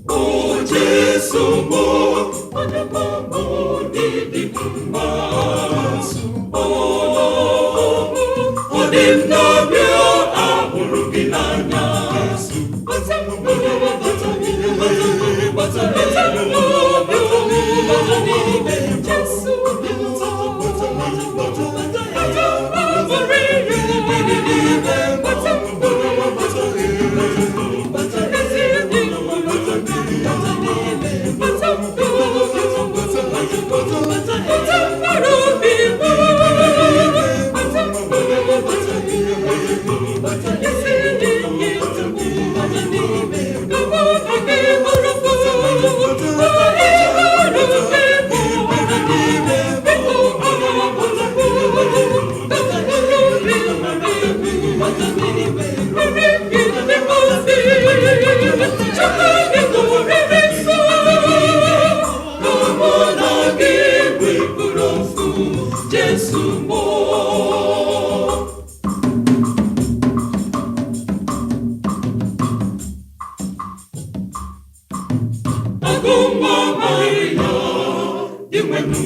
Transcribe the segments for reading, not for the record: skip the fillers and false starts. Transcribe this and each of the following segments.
O Jesu mụ, onye mụ dị mma. O, ọ dị m n'obi, ahụrụ gị n'anya. Bata, bata, bata, bata n'obi, bata n'ime Jesu. Bata, bata, bata, bata, bata, bata, ezi dị bata, bata n'ime bata, bata, bata, bata, bata, mkpụrụ obi m. Bata, bata, bata, ezi dị bata n'ime ka mụ na gị bụrụ Jesu mo. Agụnwa Maria, dị nwenu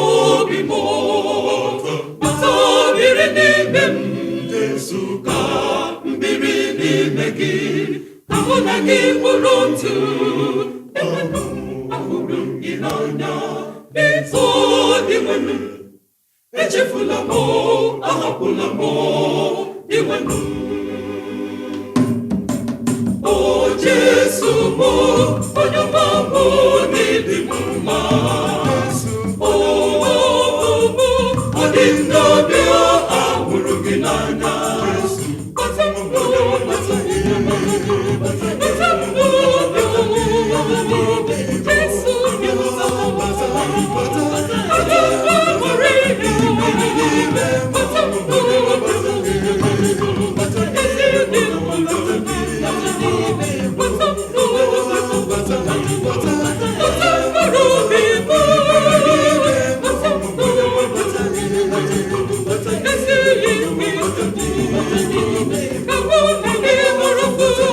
obi m, bata biri n'ime m. Jesu, ka m biri n'ime gị, ka mụ na gị bụrụ otu. Enwenu ahụrụ m gị n'anya, biko dị nwenu, echefula m, ahapụla m, dị nwenu. O Jesu mụ, onye ọma mụ, n'ịdị m mma. O, ọ dị m n'obi, ahụrụ gị n'anya. Bata, bata, bata, bata n'obi, Jesu. Bata, bata, bata, bata, bata, bata, ezi dị bata n'ime bata, bata, bata, bata, mkpụrụ obi m. Bata, bata, bata, ezi bata n'ime ka mụ na gị bụrụ otu.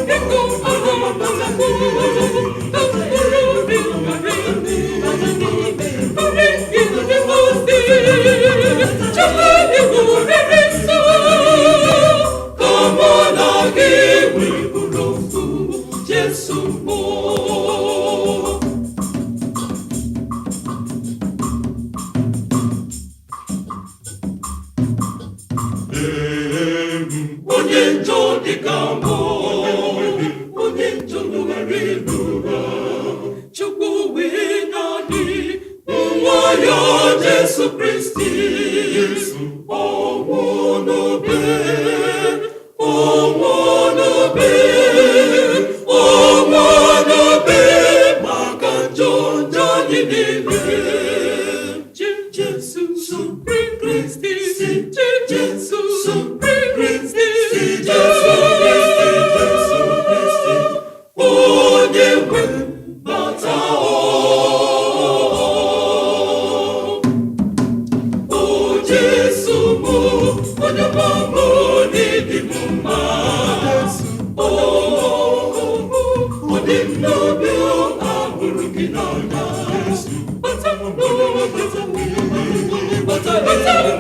Biko, bata, ka mkpụrụ obi ghara bata n'ime Chukwu rere nsọ, ka mụ na gị wee bụrụ ofu, Jesu mụ. Onye njọ dịka mụ, onye njọ nụghara iru ụra, Chukwu wee naanị nwa ya Jesu Kristi, ọnwụ n'obe, ọnwụ n'obe, ọnwụ n'obe maka njọ njọ anyị niile. Jesu Kristi, Jesu Kristi, Jesu Kristi, Jesu Kristi, onye nwe bata. O Jesu mụ, onye mụ n'ịdị m mma. O, ọ dị m n'obi, ahụrụ gị n'anya. Bata, bata, bata, bata,